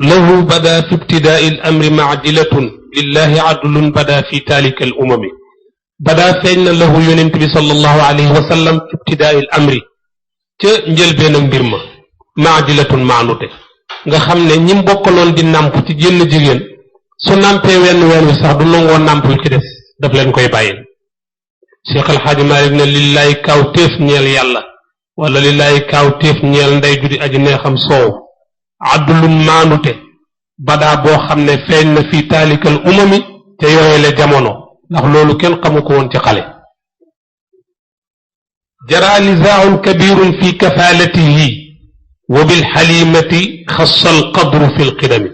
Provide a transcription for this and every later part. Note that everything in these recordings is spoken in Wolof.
lahu bada fi ibtidaai al amri maadilatun lillahi adlun bada fi taalika al umami bada feeñ na lahu yonent bi sallallahu alayhi wa sallam fi ibtidaai al amri ca njëlbeen ak mbir ma maadilatun maanute nga xam ne ñi bokkaloon di nàmp ci génn jigéen su nàmpee wenn wi sax du nangoo nàmp wi ci des daf leen koy bàyyil Cheikh Al Hadj Malick ne lillaay kaaw téef ñeel yàlla wala lillaay kaaw téef ñeel ndey judi aji neexam soow addulum maanute badaa boo xam ne feeñ na fii taalikal umami te yooyele jamono ndax loolu kenn xamu ko woon ci xale jara nizaaun kabirun fi kafaalatihi wa bilxalimati xassa alqadru fi lqidami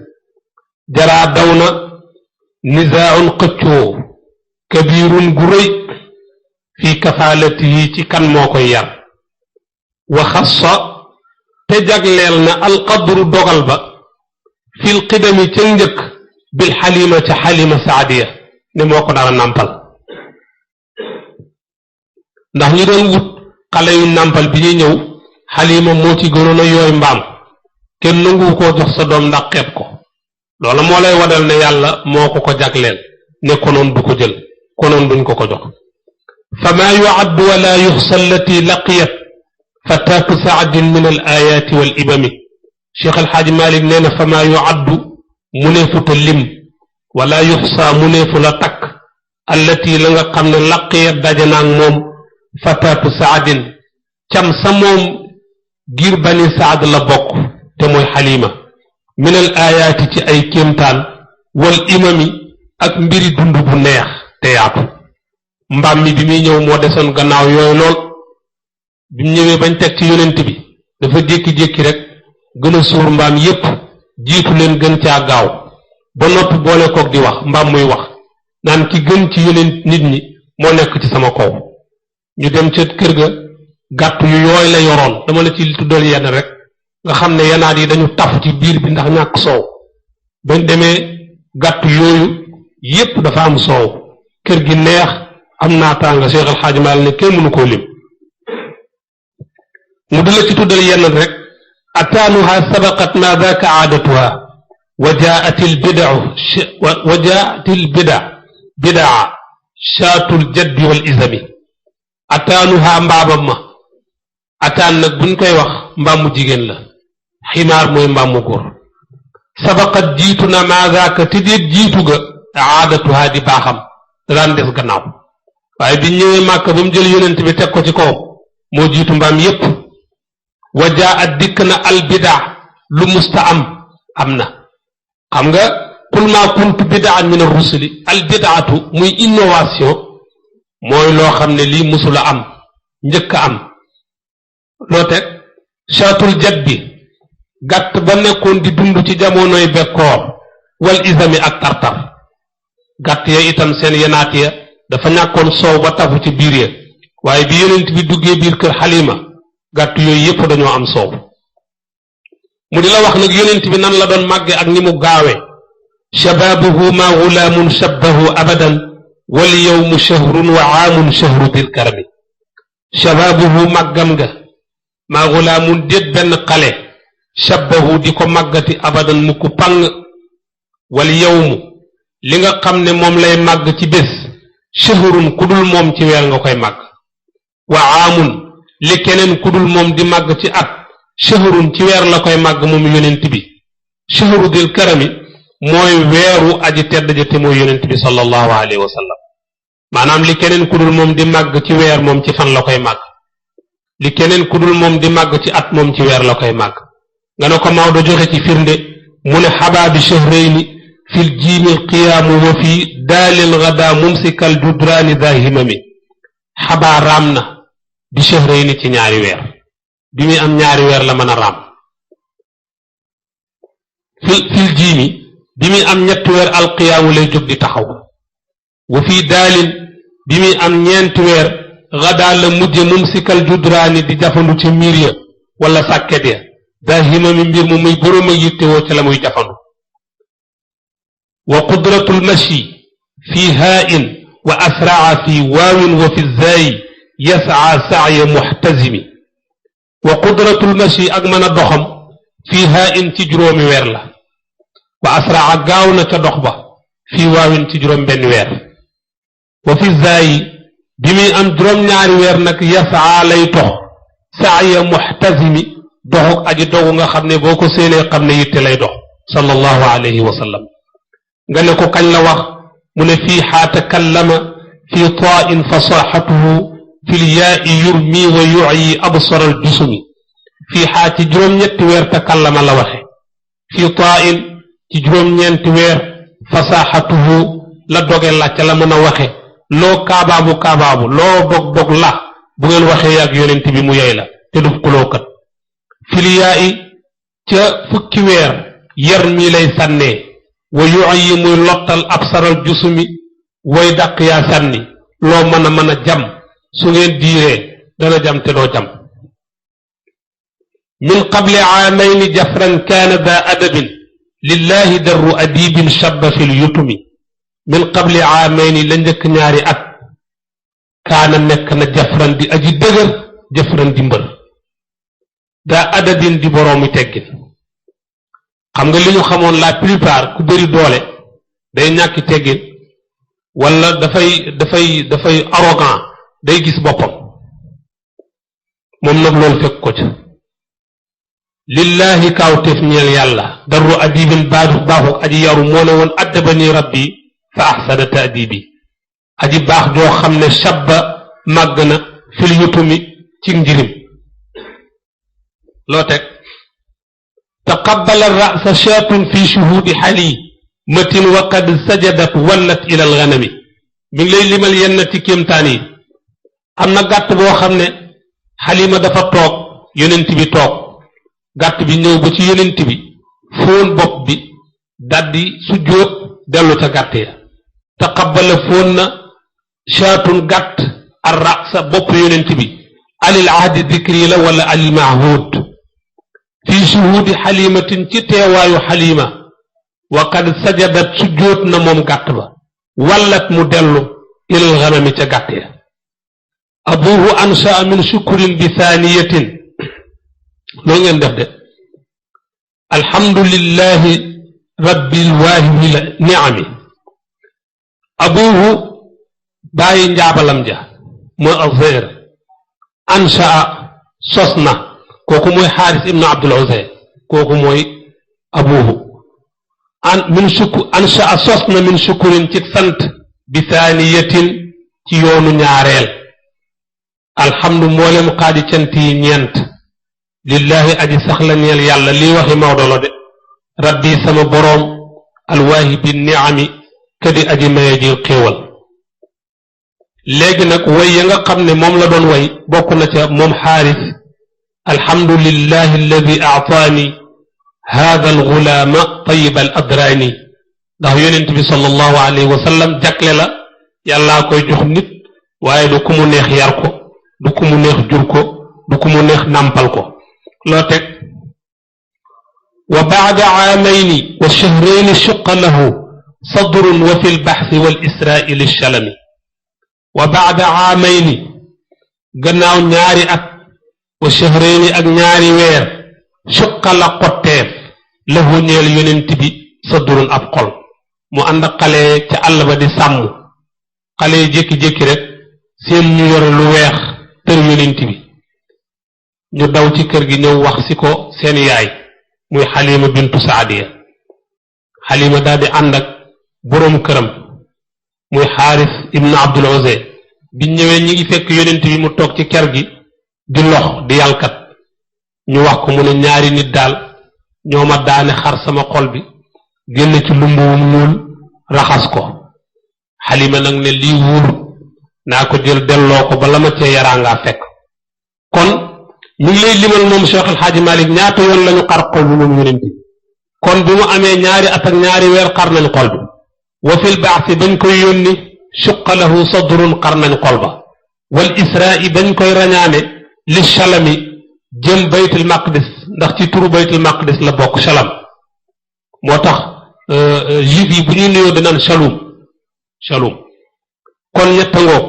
jaraa daw na nizaaun xëccoo kabirun gu rëy fi kafaalatihi ci kan moo koy yar wa xassa te jagleel na alqadru dogal ba fi lqidami ca njëkk bilxalima ca xalima saadiya ne moo ko dara nàmpal ndax ñi doon wut xale yu nàmpal bi ñuy ñëw xalima moo ci gënoon a yooy mbaam kenn nangu koo jox sa doom ndax xeeb ko loola moo lay wadal ne yàlla moo ko ko jagleel ne konoon du ko jël konoon duñ ko ko jox fa maa yuaddu wala yuxsa allati laqiyat fataatu saadin min al ayaati wal ibami Cheikh Al Hadj Malick nee na fa maa yuaddu mu neefu ta lim wala yuxsa mu neefu la takk allati la nga xam ne laqiyat daje naag moom fataatu saadin cam sa moom giir bani saad la bokk te mooy xalima min al ayaati ci ay kéemtaan wal imami ak mbiri dund bu neex te yaatu mbaam mi bi muy ñëw moo desoon gannaaw yooyu lool bi mu ñëwee bañ teg ci yonent bi dafa jékki-jékki rek gën a suur mbaam yépp jiitu leen gën caa gaaw ba noppi boole koog di wax mbaam muy wax naan ki gën ci yonent nit ñi moo nekk ci sama kaw ñu dem ca kër ga gàtt yu yooy la yoroon dama la ci tuddal yenn rek nga xam ne yanaat yi dañu taf ci biir bi ndax ñàkk soow bañ demee gàtt yooyu yépp dafa am soow kër gi neex am naataanga Cheikh Al Hadj Malick ne kenn mënu koo lim mu di la ci tuddal yenn rek ataanuha sabaqat ma daaka aadatuha wa jaat al bidau wa jaat al bidaa shaatul jaddi wal izami ataanuha mbaamam ma ataan nag buñ koy wax mbaamu jigéen la ximaar mooy mbaamu góor sabaqat jiitu na ma daaka te déet jiitu ga aadatuha di baaxam da daan des gannaaw waaye bi ñëwee màkk ba mu jël yonent bi teg ko ci kaw moo jiitu mbaam yépp wa jaat dikk na albidaa lu musta am na xam nga qul ma kuntu bidaan min ar-rusuli albidaatu muy innovation mooy loo xam ne lii musula am njëkk a am loo teg shaatul jat bi gàtt ba nekkoon di dund ci jamonoy bekkoor wal isami ak tartar gàtt ya itam seen yenaat ya dafa ñàkkoon soow ba tafu ci biir ya waaye bi yonent bi duggee biir kër xalima gàtt yooyu yépp dañoo am soow mu di la wax nag yonent bi nan la doon màgge ak ni mu gaawe shababuhu ma gulaamun shabbahu abadan wal yawmu shahrun wa aamun shahru dil karami shababuhu màggam nga ma gulaamun déet benn xale shabbahu di ko màggati abadan mu ko pang wal yawmu li nga xam ne moom lay màgg ci bés shahrun kudul moom ci weer nga koy màgg wa aamun li keneen kudul moom di màgg ci at shahrun ci weer la koy màgg moom yonent bi shahru dil karami mooy weeru aji tedd ja te mooy yonent bi sallallahu alayhi wa sallam maanaam li keneen kudul moom di màgg ci weer moom ci fan la koy màgg li keneen kudul moom di màgg ci at moom ci weer la koy màgg nga ne ko Maodo joxe ci firnde mu ne xabaa bi shahrayni fil jiimil qiyaamu wa fi daalil gada mumsikal judraani daa himami xabaa raam na bi shahrayni ci ñaari weer bi muy am ñaari weer la mën a raam fil jiimi bi muy am ñetti weer alqiyaamu lay jóg di taxaw wa fii daalin bi muy am ñeenti weer gadaa la mujje mumsikal judraani di jafandu ca miir ya wala sàkket ya daa himami mbir mu muy boroom a yittewoo ca la muy jafandu wa qudratul mashi fi haa'in wa asraa fi waawin wa fi zaayi yasaa saaya muxtazimi wa qudratul mashi ak mën a doxam fi haa'in ci juróomi weer la wa asraa gaaw na ca dox ba fii waawin ci juróom benn weer wa fi zaayi bi muy am juróom-ñaari weer nag yasaa lay tox saaya muxtasimi doxuk aji dogu nga xam ne boo ko séenee xam ne yitte lay dox sallallahu alayhi wa sallam nga ne ko kañ la wax mu ne fii xaa takallama fi taan fasaxatuhu fi lyaai yurmi wa yuyi absar aljusumi fii xaa ci juróom-ñetti weer takallama la waxe fii taan ci juróom-ñeenti weer fasaxatuhu la doge la ca la mën a waxe loo kaabaabu loo dog la bu ngeen waxee ak yonent bi mu yey la te du kulookat filiyaa ca fukki weer yar mi lay sànnee wa yuyi muy lottal absaral jusumi way dàq yaa sànni loo mën a jam su ngeen diiree dana jam te doo jam min qabli aamayni jafran kaana daa adabin lillahi darru adibin shabba fil yutumi min qabli aamayni la njëkk ñaari at kaana nekk na jafran di aji dëgër jafran di mbër daa adabin di boroomi teggin xam nga li ñu xamoon la plupart ku bëri doole day ñàkki teggin wala dafay arrogant day gis boppam moom nag loolu fekk ko ca lillahi kaawteef ñeel yàlla darru adibin baaxu aji yaru moo ne woon addabani rabbi fa ahsana taadibi aji baax joo xam ne shabba màgg na fil yutumi ci njirim loo teg taqabbala ra'sa shaatun fi shuhudi xali matin wa qad sajadat wallat ila alganami mi ngi lay limal yenn ci kéemtaan yi am na gàtt boo xam ne xalima dafa toog yonent bi toog gàtt bi ñëw ba ci yonent bi fóon bopp bi daldi sujjóot dellu ca gàtt ya taqabbala fóon na shaatun gàtt ar ra'sa bopp yonent bi alil ahdi dikri la wala alil mahhud fi shuhudi xalimatin ci teewaayu xalima wa qad sajadat sujjóot na moom gàtt ba wallat mu dellu ilal ganami ca gàtt ya abuhu ansha min shukrin bi thaniyatin loo ngeen def de alhamdulillahi rabbil waahibi ni'ami abuhu bàyyi njaabalam ja mooy azzair ansha sos na kooku mooy xaaris ibnu abdul uzay kooku mooy abuhu ansha sos na min shukurin ci sant bi thaniyatin ci yoonu ñaareel alhamdu mboolem xaadi cant yi ñeent lillahi aji sax la ñeel yàlla lii waxi Maodo la de rabbi sama boroom alwaahibi ni'ami kadi aji maye ji xéewal léegi nag way ya nga xam ne moom la doon way bokk na ca moom xaaris alhamdulillahi alladi aataani hada algulaama tayiba al adraani ndax yonent bi sallallahu alayhi wa sallam jagle la yàllaa koy jox nit waaye du ku mu neex yar ko du ku mu neex jur ko du ku mu neex nàmpal ko loo teg wa baada aamayni wa shahrayni shuqa lahu sadrun wa fi lbaxsi wal israai lishalami wa baada aamayni gannaaw ñaari at wa shahrayni ak ñaari weer shuqa la xotteef lahu ñeel yonent bi sadrun ab xol mu ànd xale ca àll ba di sàmm xale yi jékki-jékki rek seen ñu yore lu weex tër yonent bi ñu daw ci kër gi ñëw wax si ko seen yaay muy xalima bintu saadiya xalima daal di ànd ak boroom këram muy xaaris ibnu abdul uzay bi ñëwee ñi ngi fekk yonent bi mu toog ci kër gi di lox di yàlkat ñu wax ko mu ne ñaari nit daal ñoo ma daane xar sama xol bi génn ci lumbuwum ñuul raxas ko xalima nag ne lii wóor naa ko jël delloo ko ba la ma cee yaraangaa fekk kon ñu ngi lay limal moom Cheikh El Hadj Malick ñaata yoon lañu xar xol bi moom yonent bi kon bi mu amee ñaari at ak ñaari weer xar nañ xol bi wa fil ba'si bañ koy yónni suqa lahu sadrun xar nañ xol ba wal isra'i bañ koy rañaane li shalami jëm baytul maqdis ndax ci turu baytul maqdis la bokk shalam moo tax juif yi bu ñuy nuyoo danaan shalum kon ñetta ngoog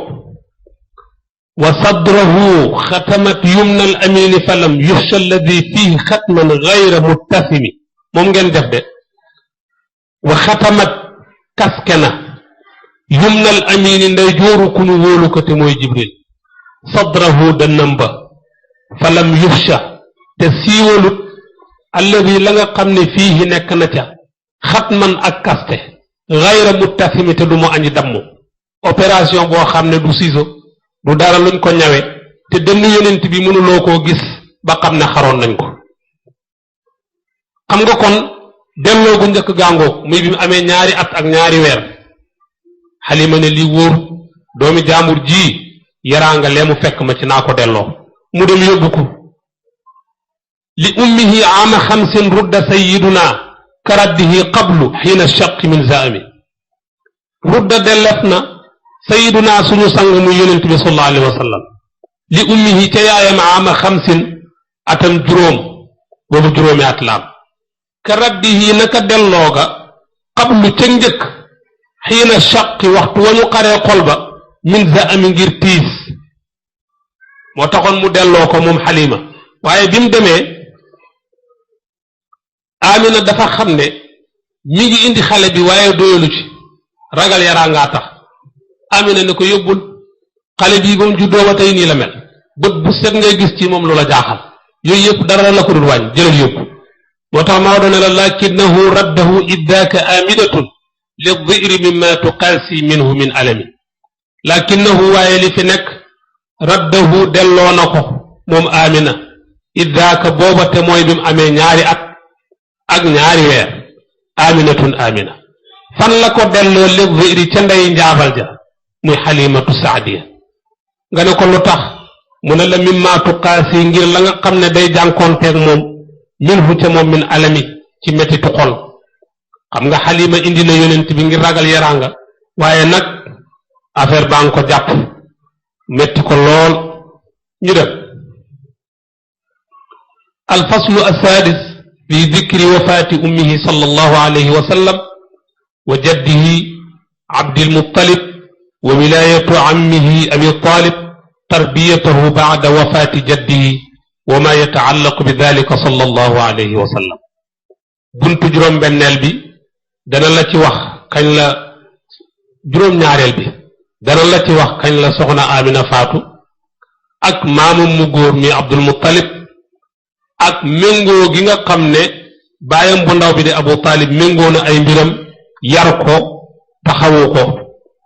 wa sadrahu xatamat yumna al amini falam yuxsha alladi fihi xatman gayra muttasimi moom ngeen def de wa xatamat kaskena yumnal amini nday jooru ku ñu wóolu ko te mooy jibril sadrahu dënnam ba falam yufsha te siiwalut alladi la nga xam ne fii nekk na ca xatman ak kaste gayra muttasimi te du mu añi damm opération boo xam ne du ciseau du dara luñ ko ñawe te dënn yonent bi mënuloo koo gis ba xam ne xaroon nañ ko xam nga kon delloo gu njëkk gàngoog muy bi mu amee ñaari at ak ñaari weer xalima ne lii wóor doomi jaambur ji yaraanga lee mu fekk ma ci naa ko delloo mu dem yóbbu ko li ummihi ama xamsin rudda sayiduna karaddihi qablu xiina shaqi min zaami rudda dellef na sayiduna suñu sang muy yonent bi sallallahu alayhi wa sallam li ummihi ca yaayam ama xamsin atam juróom boobu juróomi at laam karaddihi naka dellooga qablu ca njëkk xiina shaqi waxtu wa ñu xaree xol ba min zaami ngir tiis moo taxoon mu delloo ko moom xalima waaye bi mu demee amina dafa xam ne mi ngi indi xale bi waaye doyalu ci ragal yaraa ngaa tax amina ne ko yóbbul xale bii ba mu juddoo ba tey nii la mel bët bu set ngay gis ci moom lu la jaaxal yooyu yëpp dara la ko dul wàññ jëlal yóbbu moo tax Maodo ne la lakinahu raddahu iddaaka amidatun li dhiri mimma tuqaasi minhu min alami lakinahu waaye li fi nekk raddahu delloo na ko moom amina iddaaka booba te mooy bi mu amee ñaari at ak ñaari weer aminatun amina fan la ko delloo li dhiri ca ndey njaabal ja muy xalimatu saadiya nga ne ko lu tax mu ne la mimma tuqaasi ngir la nga xam ne day jànkoonteeg moom minhu ca moom min alami ci mettitu xol xam nga xalima indi na yonent bi ngir ragal yaraanga waaye nag affaire baa nga ko jàpp metti ko lool ñu dem alfaslu assadis fi dikri wafaati ummihi sallallahu alayhi wa sallam wa jaddihi abdilmuttalib wa wilayatu ammihi abi talib tarbiyatahu ba'da wafaati jaddihi wa ma yataallaqu bi dalika sallallahu alayhi wa sallam buntu juróom-benneel bi dana la ci wax kañ la juróom-ñaareel bi dana la ci wax kañ la soxna Amina faatu ak maamum mu góor mi Abdul Muttalib ak méngoo gi nga xam ne baayam bu ndaw bi de Abu Talib méngoo na ay mbiram yar ko taxawu ko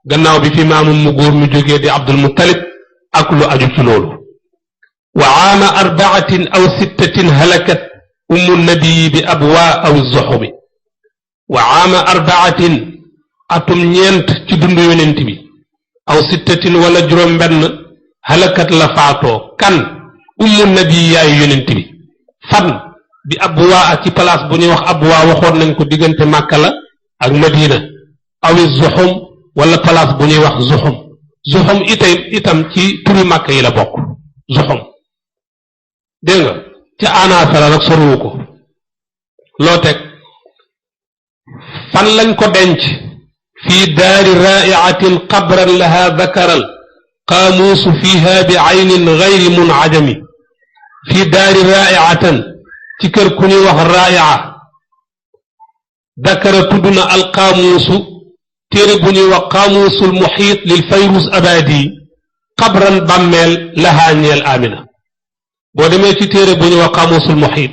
gannaaw bi fi maamum mu góor mi jógee di Abdul Muttalib ak lu aju ci loolu wa aama arbaatin aw sittatin halakat ummu nabii bi abwaa aw zuxumi wa aama arbaatin atum ñeent ci dundu yonent bi aw sittatin wala juróom benn halakat la faatoo kan ummu nabii yaayu yonent bi fan bi abwaa ci place bu ñuy wax abwaa waxoon nañ ko diggante Màkka la ak Madina awi zuxum wala place bu ñuy wax zuxum zuxum itam ci turi Màkka yi la bokk zuxum dégg nga ca anaasara nag soriwu ko loo teg fan lañ ko denc fii daari raa'iatin qabran laha dakaral qaamuusu fiha bi aynin gayri munajami fii daari raa'iatan ci kër ku ñuy wax raa'i'a dakara tudd na alqaamuusu téere bu ñuy wax qaamuusul muxiit lil fayrus abadi qabran bàmmeel lahaa ñeel Amina boo demee ci téere bu ñuy wax qaamuusul muxiit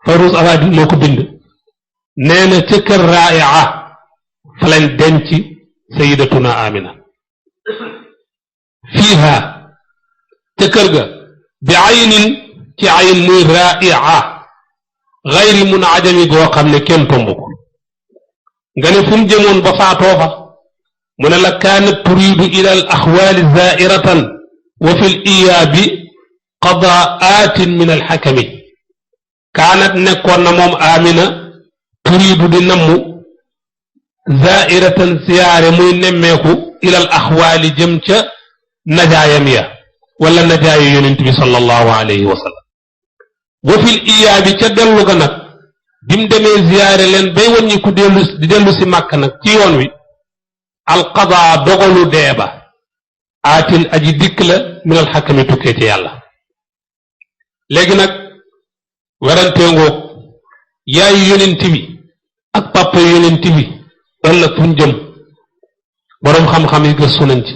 fayrus abadi moo ko bind nee na ca kër raa'i'a fa lañ denc sayidatuna Amina fiiha ca kër ga bi aynin ci ayn muy raa'i'a gayri munajami goo xam ne kenn tomb ko nga ne fu mu jëmoon ba faatoo fa mu ne la kaanat turidu ila al axwaali zaa'iratan wa fi l iyaabi qadaatin min alxakami kaanat nekkoon na moom Amina turidu di nammu zaa'iratan siyaare muy nemmeeku ila al axwaali jëm ca najaayam ya wala najaayu yonent bi sallallahu alayhi wa sallam wa fil iyaabi ca dellu ga nag bi mu demee ziyaare leen bay wàññi ku dellu si màkk nag ci yoon wi alqadaa dogalu dee ba aatin aji dikk la min alxakami tukkee ci yàlla léegi nag werantee ngoog yaayu yonent bi ak papa yonent bi ëllëg fu ñu jëm boroom xam-xam yi gëstu nañ ci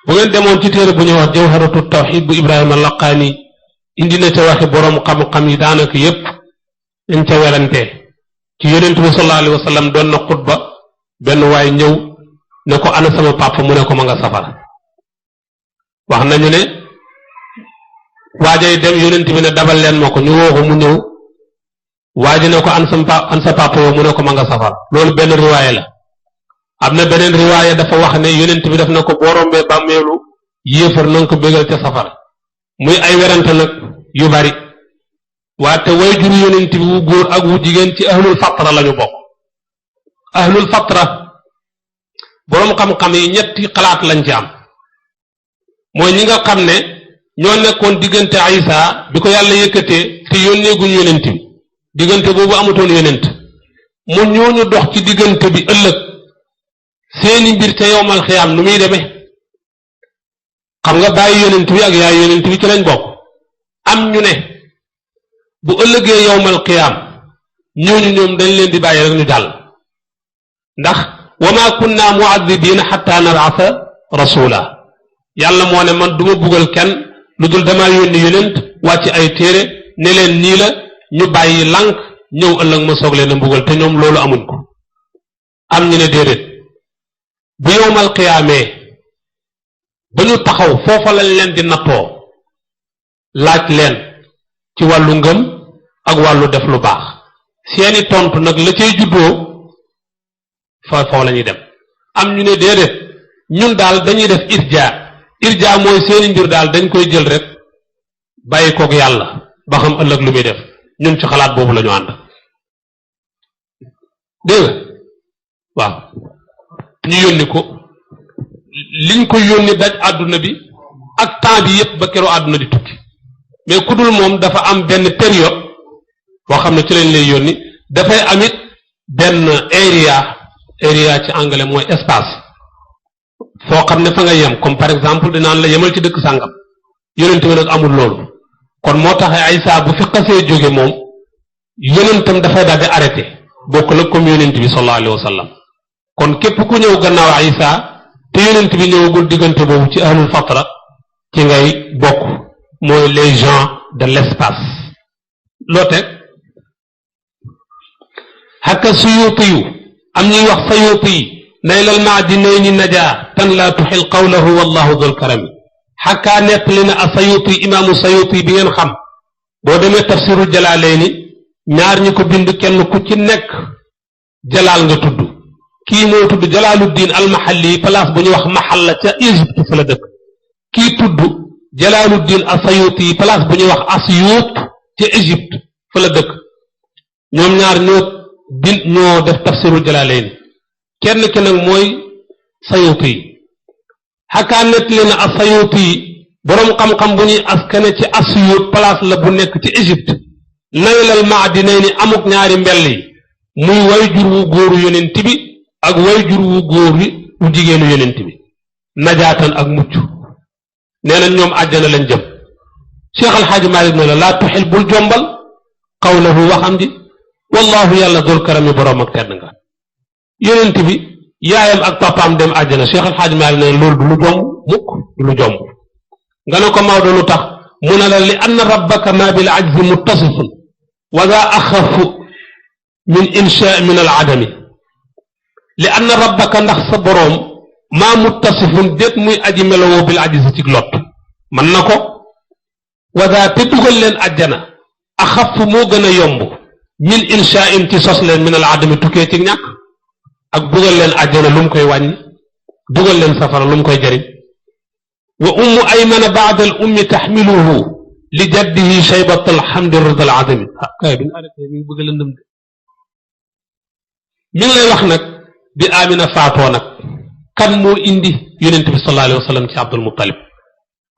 bu ngeen demoon ci téere bu ñuy wax jawharatu tawxid bu Ibrahima Laqaani indi na ca waxi boroom xam-xam yi daanaka yépp dañ ca werante ci yonent bi sallallahu alayhi wa sallam doon na xutba benn waay ñëw ne ko ana sama papa mu ne ko ma nga safara wax nañu ne waajay dem yonent bi ne dabal leen ma ko ñu woo ko mu ñëw waaji ne ko an sa papa yow mu ne ko ma nga safara loolu benn riwaaya la am na beneen riwaaya dafa wax ne yonent bi def na ko boo rombee bàmmeelu yéefar na nga ko bégal ca safara muy ay werante nag yu bari waate way juru yonent bi wu góor ak wu jigéen ci ahlul fatra lañu bokk ahlul fatra boroom xam-xam yi ñetti xalaat lañ ci am mooy ñi nga xam ne ñoo nekkoon diggante Isa bi ko yàlla yëkkatee te yónneeguñ yonent bi diggante boobu amutoon yonent mu ñooñu dox ci diggante bi ëllëg seeni mbir te yowmal xiyaam nu muy demee xam nga bàyyi yonent bi ak yaay yonent bi ci lañ bokk am ñu ne bu ëllëgee yowmal xiyaam ñooñu ñoom dañ leen di bàyyi rek ñu jàll ndax wa ma kunna mu'adhibina hatta nab'atha rasula yàlla moo ne man duma buggal kenn lu dul damaa yónni yonent wàcc ay téere ne leen nii la ñu bàyyi lànk ñëw ëllëg ma soog leen a mbugal te ñoom loolu amuñ ko am ñu ne déedéet bu yowmal qiyaamee ba ñu taxaw foofa lañ leen di nattoo laaj leen ci wàllu ngëm ak wàllu def lu baax seeni tontu nag la cay juddoo foofa la ñuy dem am ñu ne déedéet ñun daal dañuy def irja mooy seeni mbir daal dañ koy jël rek bàyyi koog yàlla ba xam ëllëg lu muy def ñun ci xalaat boobu la ñu ànd dégg nga waaw ñu yónni ko liñ ko yónni daj àdduna bi ak temps bi yépp ba keroo àdduna di tukki mais ku dul moom dafa am benn période boo xam ne ci lañ lay yónni dafay amit benn area ci anglais mooy espace foo xam ne fa nga yem comme par exemple dinaan la yemal ci dëkk sàngam yonent bi nag amul loolu kon moo tax Isa bu fi xasee jóge moom yonentam dafay daal di arrêté bokk la comme yonent bi sallallahu alayhi wa sallam kon képp ku ñëw gannaaw Isa te yonent bi ñëwagul diggante boobu ci ahlul fatra ci ngay bokk mooy les gens de l'espace loo teg xakka suyuuti yu am ñuy wax sayuuti yi naylal maadinayni najaa tan laa tuxil qawlahu wallahu dul karami xakkaa nettali na a sayuuti imaamu sayuuti bi ngeen xam boo demee tafsiru jalaalayni ñaar ñi ko bind kenn ku ci nekk jalaal nga tudd kii moo tudd jalaaluddin almahalli place bu ñuy wax mahalla ca Égypte fa la dëkk kii tudd jalaaluddin asayuti place bu ñuy wax asyut ca Égypte fa la dëkk ñoom ñaar ñoo def tafsiru jalaalayni kenn ki nag mooy sayuti xakaa nettali na asayuti boroom xam-xam bu ñuy askane ci asyut place la bu nekk ci Égypte naylal maadinayni amuk ñaari mbell yi muy way jur wu góoru yonent bi ak way jur wu góor wi wu jigéenu yonent bi najaatan ak mucc nee na ñoom àjjana lañ jëm Cheikh Alxaaji Maalik ne la laa tuxil bul jombal qawlahu waxam ji wallahu yàlla dul karami boroom ak tedd nga yonent bi yaayam ak papaam dem àjjana Cheikh Alxaaji Maalik ne loolu du lu jomb mukk du lu jomb nga ne ko Maodo lu tax mu ne la li anna rabbaka ma bil ajzi muttasifun wa daa axafu min insha min al adami li anna rabbaka ndax sa boroom maa muttasifun déet muy aji melowoo bil ajzi ci lot man na ko wa daa te dugal leen àjjana axafu moo gën a yomb min insha in ci sos leen min al adami tukkee ci ñàkk ak dugal leen àjjana lu mu koy wàññi dugal leen safara lu mu koy jëriñ wa ummu aymana baada al ummi taxmiluhu li jaddihi shaybat alhamdi rida al adami kay bi ñu arrêté mi ngi bëgg lëndëm de mi ngi lay wax nag bi Amina faatoo nag kan moo indi yonent bi sallallahu alayhi wa sallam ci Abdul Muttalib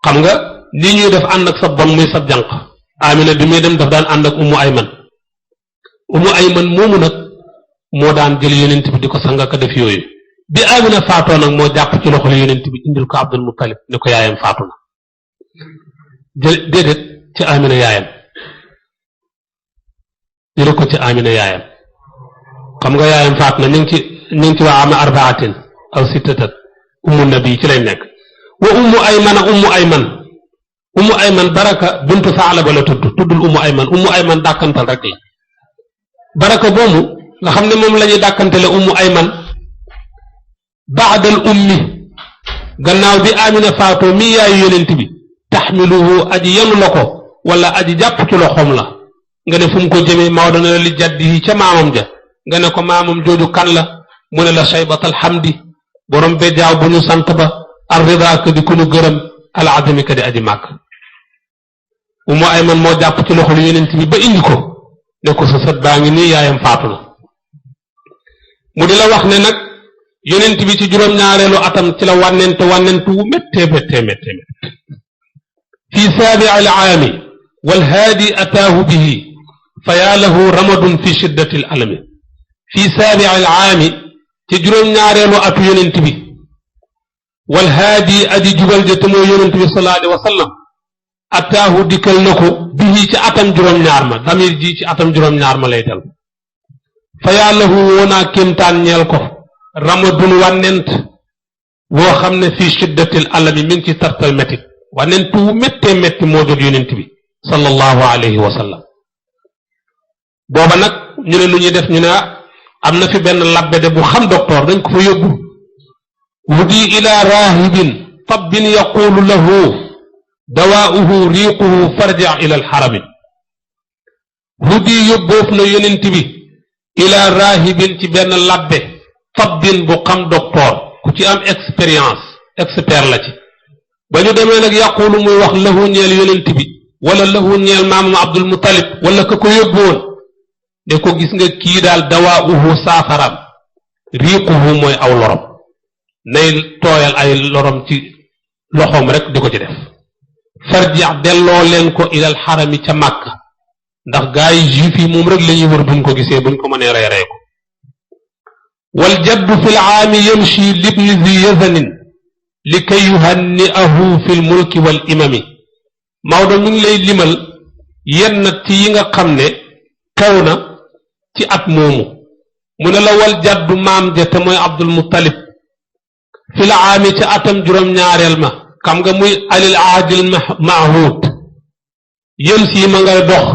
xam nga li ñuy def ànd ak sa bon muy sa jànq Amina bi muy dem daf daan ànd ak ummu ayman moomu nag moo daan jël yonent bi di ko sanga ka def yooyu bi Amina faatoo nag moo jàpp ci loxol yonent bi indil ko Abdul Muttalib ne ko yaayam faatu na déedéet ci Amina yaayam jële ko ci Amina yaayam xam nga yaayam faatu na ñu ngi ci ñu ngi ci waa ama arbaatin aw sittatat ummu nabi ci lay nekk wa ummu ayman baraka bintu Saalaba la tuddul ummu ayman dàkkantal rek la baraka boobu nga xam ne moom la ñuy dàkkantale ummu ayman baadal ummi gannaaw bi Amina faatoo mi yaayu yonent bi taxmiluhu aji yenu la ko wala aji jàpp ci loxoom la nga ne fu mu ko jëmee Maodo ne la li jaddihi ca maamam ja nga ne ko maamam jooju kan la mu ne la shaybatal hamdi borom bejaaw bu ñu sant ba arrida ka di ku ñu gërëm al azimi ka di aji màgg Ummu Ayman moo jàpp ci loxo lu yonent bi ba indi ko ne ko sa sët baa ngi nii yaayam faatu na mu di la wax ne nag yonent bi ci juróom-ñaareelu atam ci la wànnente wu méttee fi saabi al aami wal haadi ataahu bihi fa yaa lahu ramadun fi shiddati al alami fi saabi al aami ci juróom-ñaareelu atu yonent bi wal haadi aji jubal ja te mooy yonent bi sallallahu alayhi wa sallam ataahu dikkal na ko bihi ci atam juróom-ñaar ma damir ji ci atam juróom-ñaar ma lay del fa yaa lahu woonaa kéemtaan ñeel ko ramadun wànnent boo xam ne fii shiddatil alami mi ngi ci tartal métit wànnent wu métti moo jot yonent bi sallallahu alayhi wa sallam booba nag ñu ne lu ñuy def ñu ne am na fi benn labbede bu xam docteur dañ ko fa yóbbu wudi ila rahibin tabbin yaqulu lahu dawaa'uhu riiquhu farja ila alxarami wudi yóbboof na yonent bi ila rahibin ci benn labbe tabbin bu xam docteur ku ci am expert la ci ba ñu demee nag yaqulu muy wax lahu ñeel yonent bi wala lahu ñeel maamam Abdul Muttalib wala ka ko yóbbuwoon ne ko gis nga kii daal dawaa'uhu saafaram riiquhu mooy aw lorom nay tooyal ay lorom ci loxoom rek di ko ci def farji delloo leen ko ilal xarami ca Màkka ndax gaa yi juif yi moom rek la ñuy wër buñ ko gisee buñ ko mënee rey ko wal jaddu fi l'aami yamshi libni zi yazanin li kay yuhanni'ahu fi lmulki wal imami Maodo ñu ngi lay limal yenn ci yi nga xam ne xew na ci at moomu mu ne la wal jaddu maam ja te mooy Abdul Muttalib fi l'aami ca atam juróom-ñaareel ma xam nga muy alil aadil mahud yamshi ma ngay dox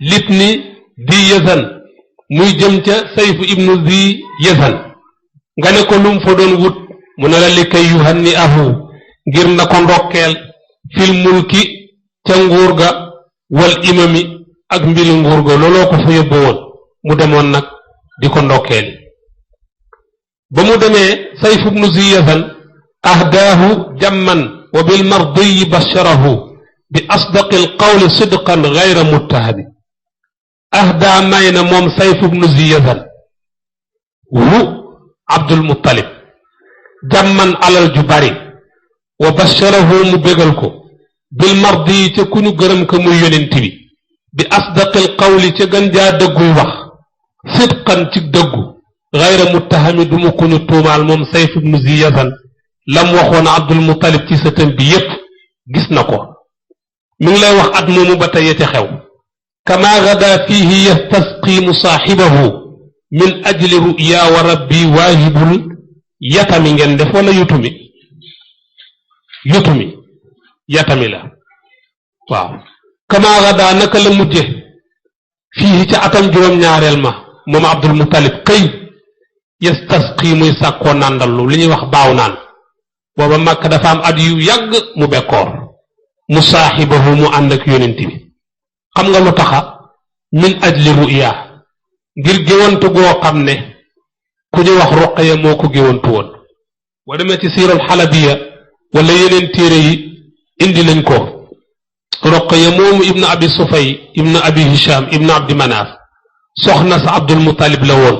libni zi yazan muy jëm ca sayfu ibnu zi yazan nga ne ko lum fa doon wut mu ne la li kay yuhanni'ahu ngir na ko ndokkeel fil mulki ca nguur ga wal imami ak mbiri nguur ga looloo ko fa yóbbu woon mu demoon nag di ko ndokkeel ba mu demee sayfu ibnu zi yazan ahdaahu jamman wa bil mardiyi basharahu bi asdaqi al qawli sidqan gayra muttahabi ahdaa may na moom sayfu ibnu zi yazan wu Abdul Muttalib jàmman alal ju bari wa basharahu mu bégal ko bil mardi ca ku ñu gërëm ko muy yonent bi asdaqil qawli ca gën jaa dëgguy wax sidqan ci dëggu gayra muttahami du mu ku ñu tuumaal moom sayf ibnu zi yazan lam waxoon Abdul Muttalib ci sëtam bi yépp gis na ko mi ngi lay wax at moomu ba tey ca xew kama gada fihi yastasqimu saaxibahu min ajli ruya wa rabbi waajibul yatami ngeen def wala yutumi yatami la waaw kama gada naka la mujje fii ca atam juróom-ñaareel ma moom Abdul Muttalib këy yastasqi muy sàkkoo nàndallu li ñuy wax baaw naan booba Makka dafa am at yu yàgg mu bekkoor mu saaxibahu mu ànd ak yonent bi xam nga lu taxa min ajli ruya ngir géwantu goo xam ne ku ñu wax Ruqaya moo ko géwantu woon boo demee ci siiral xalabiya wala yeneen téere yi indi nañ ko Ruqaya moomu ibnu abi Sufay ibnu abi Hisham ibnu abdi Manaaf soxna sa Abdul Muttalib la woon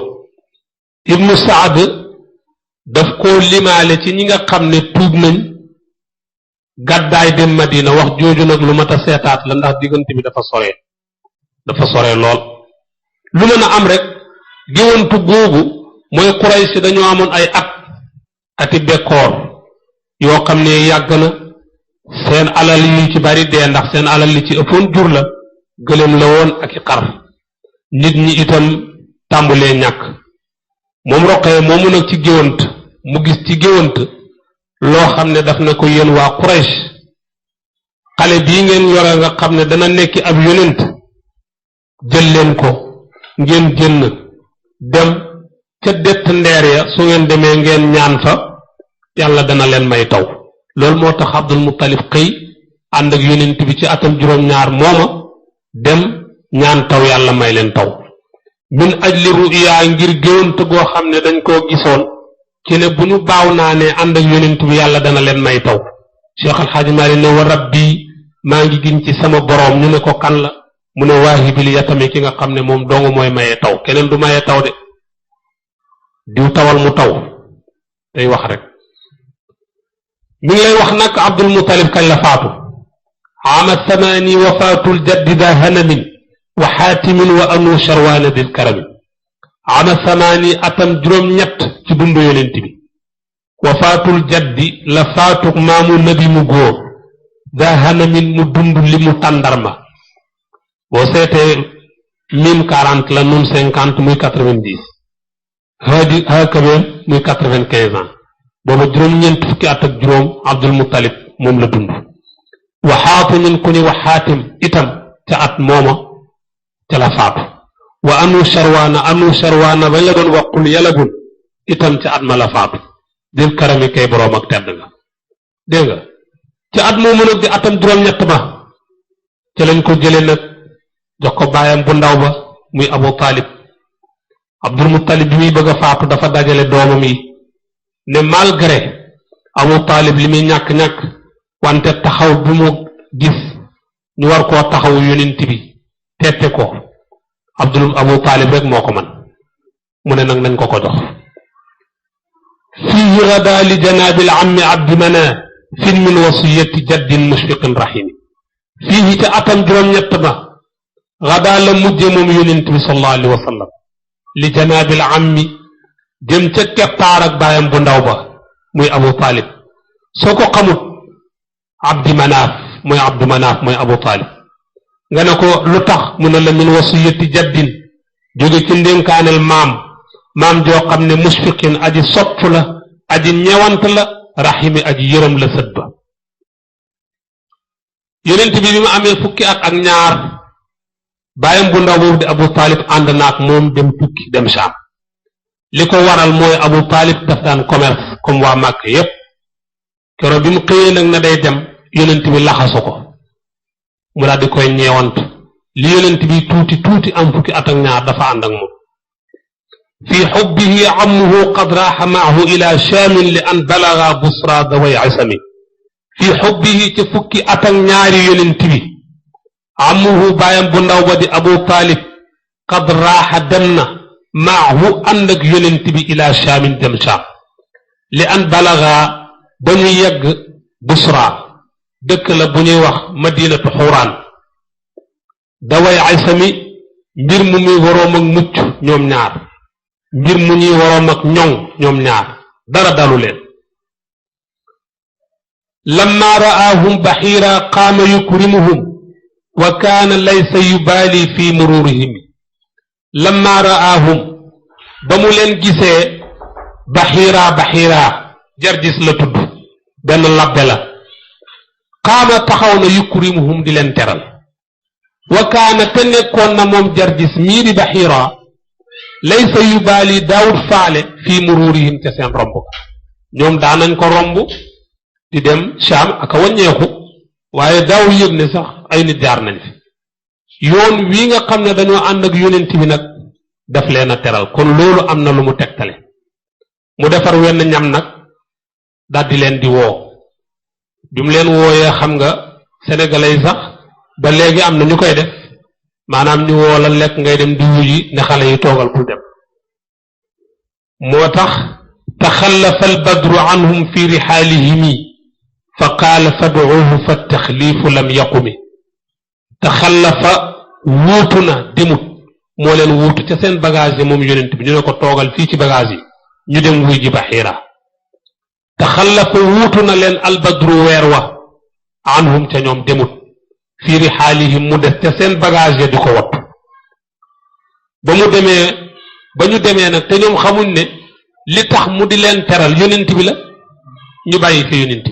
ibnu Saad daf koo limaale ci ñi nga xam ne tuub nañ gàddaay dem Madina wax jooju nag lu mat a seetaat la ndax diggante bi dafa sore lool lu mën a am rek géwantu googu mooy Quraysh dañoo amoon ay ati bekkoor yoo xam ne yàgg na seen alal yi ci bari dee ndax seen alal li ci ëppoon jur la gëléem la woon ak i xar nit ñi itam tàmbulee ñàkk moom Roqaya moomu nag ci géwant mu gis ci géwant loo xam ne daf na ko yéen waa Quraysh xale bii ngeen yore nga xam ne dana nekki ab yonent jël leen ko ngeen génn dem ca dett ndeer ya su ngeen demee ngeen ñaan fa yàlla dana leen may taw loolu moo tax Abdul Muttalib xëy ànd ak yonent bi ci atam juróom-ñaar mooma dem ñaan taw yàlla may leen taw min ajli ruya ngir géwant goo xam ne dañ koo gisoon ci ne bu ñu baaw naa ne ànd ak yonent bi yàlla dana leen may taw Cheikh Al Hadj Mali ne wa rabbi maa ngi gin ci sama boroom ñu ne ko kan la mu ne waahibil yatami ki nga xam ne moom dong mooy maye taw keneen du maye taw de diw tawal mu taw day wax rek mi ngi lay wax nag Abdul Muttalib kañ la faatu ama thamani wafaatul jaddi da hanamin wa xaatimin wa anu sharwaana dil karami ama thamani atam juróom-ñett ci dundu yonent bi wafaatul jaddi la faatuk maamu nabi mu góor da hanamin mu dund li mu tàndarma boo seetee 1040 la nun 50 muy 90 haakabeen muy 95 ans booba juróom-ñeent fukki at ak juróom Abdul Muttalib moom la dund wa xaatimin ku ni wa xaatim itam ca at mooma ca la faatu wa anu sharwaana bañ la doon waqul yalagun itam ca at ma la faatu dil karami kay boroom ak tedd nga dégg nga ca at moomu nag di atam juróom-ñett ba ca lañ ko jële nag jox ko baayam bu ndaw ba muy Abu Talib Abdul Muttalib bi muy bëgg a faatu dafa dajale doomam yi ne malgré Abu Talib li muy ñàkk-ñàkk wante taxaw bi mu gis ñu war koo taxawu yonent bi tette ko Abu Talib rek moo ko man mu ne nag nañ ko ko jox fiihi gada li janaabil ammi abdi mana fin min wasiyati jaddin mushfiqin rahimi fiihi ca atam juróom-ñett ba gada la mujje moom yonent bi sallallahu alayhi wa sallam li janaabil ammi jëm ca keppaar ak baayam bu ndaw ba muy Abu Talib soo ko xamut abdi manaaf mooy abdu manaaf mooy Abu Talib nga ne ko lu tax mu ne la min wasiyati jaddin jóge ci ndénkaaneel maam joo xam ne mushfiqin aji sopp la aji ñewant la rahimi aji yërëm la sët ba yonent bi bi mu amee fukki at ak ñaar baayam bu ndaw boobu di Abu Talib ànd naak moom dem tukki dem Saam li ko waral mooy Abu Talib daf daan commerce comme waa Màkk yépp keroog bi mu xëyee nag na day dem yonent bi laxasu ko mu daal di koy ñeewant li yonent bi tuuti am fukki at ak ñaar dafa ànd ak moom fi xubbihi ammuhu qad raaxa maahu ila shaamin li an balaga busra daway isami fi xubbihi ci fukki at ak ñaari yonent bi ammuhu baayam bu ndaw ba di Abu Talib qad raaxa dem na maahu ànd ak yonent bi ila shaamin dem Shaam li an balaga ba ñu yegg busra dëkk la bu ñuy wax madinatu xuraan daway aysami mbir mu muy waroom ak mucc ñoom ñaar mbir mu ñuy waroom ak ñoŋ ñoom ñaar dara dalu leen lamma ra'aahum baxiira qaama yukrimuhum wa kaana laysa yubaali fi mururihim lamma ra'aahum ba mu leen gisee baxiira jarjis la tudd benn labbe la qaama taxaw na yukrimuhum di leen teral wa kaana te nekkoon na moom jarjis mii di baxiira laysa yubaali daawut faale fii mururihim ca seen romb ñoom daanañ ko romb di dem Shaam ak a wàññeeku waaye daawul yëg ne sax ay nit jaar nañ fi yoon wii nga xam ne dañoo ànd ak yonent bi nag daf leen a teral kon loolu am na lu mu tegtale mu defar wenn ñam nag daldi leen di woo bi mu leen wooyee xam nga sénégalais yi sax ba léegi am na ñu koy def maanaam ñu woo la lekk ngay dem di wuyi ne xale yi toogal bul dem moo tax taxallafa albadru anhum fi rixaalihimi fa qaala fadcuuhu fa taxliifu lam yaqumi taxallafa wuutu na demut moo leen wuutu ca seen bagage yi moom yonent bi ñu ne ko toogal fii ci bagage yi ñu dem wuy ji Baxiira taxallafa wuutu na leen albadru weer wa anhum ca ñoom demut fi rixaalihim mu des ca seen bagage ya di ko wattu ba mu demee ba ñu demee nag te ñoom xamuñ ne li tax mu di leen teral yonent bi la ñu bàyyi fi yonent bi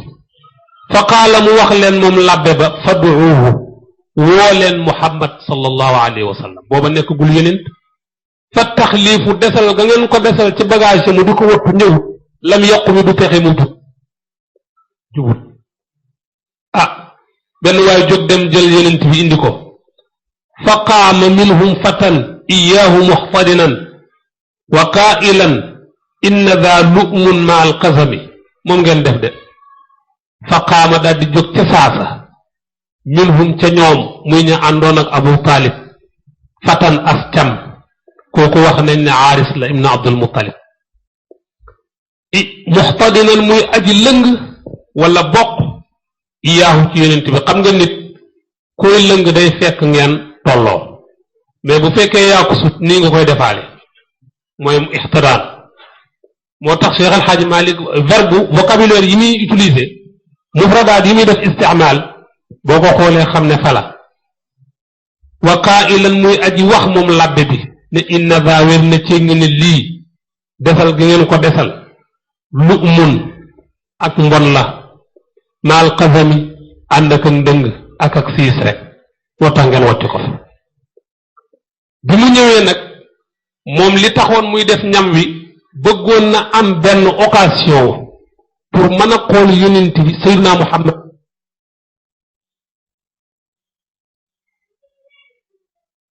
fa qaala mu wax leen moom labbe ba fad'uuhu woo leen Muhammad sallallahu alayhi wa sallam booba nekkagul yonent fa taxliifu desal ga ngeen ko desal ci bagage mu di ko wëpp ñëw lam yàqu mi du texe mu jubut benn waay jóg dem jël yonent bi indi ko fa qaama minhum fatan iyaahu muxtadinan wa qaa'ilan inna daa lu'mun ma alqasami moom ngeen def de fa qaama daal di jóg ca saasa minhum ca ñoom muy ñu àndoon ak Abu Talib fatan as cam kooku wax nañ ne Aaris la ibnu Abdul Muttalib muxtadinan muy aji lëng wala bokk iyaahu ci yonent bi xam nga nit koy lëng day fekk ngeen tolloo mais bu fekkee yaa ko sut nii nga koy defaale mooy ixtiraan moo tax Cheikh Al Hadj Malick verbe vocabulaire yi muy utiliser mufradaat yi muy def istimaal boo ko xoolee xam ne fala wa qaa'ilan muy aji wax moom labbe bi ne inna daa wér na ci ngi ne lii desal gi ngeen ko desal lu'mun ak mbon la maal qasami ànd ak ndëng ak siis rek moo tax ngeen wàcc ko bi mu ñëwee nag moom li taxoon muy def ñam wi bëggoon na am benn occasion pour mën a xool yonent bi Seydina Muhammad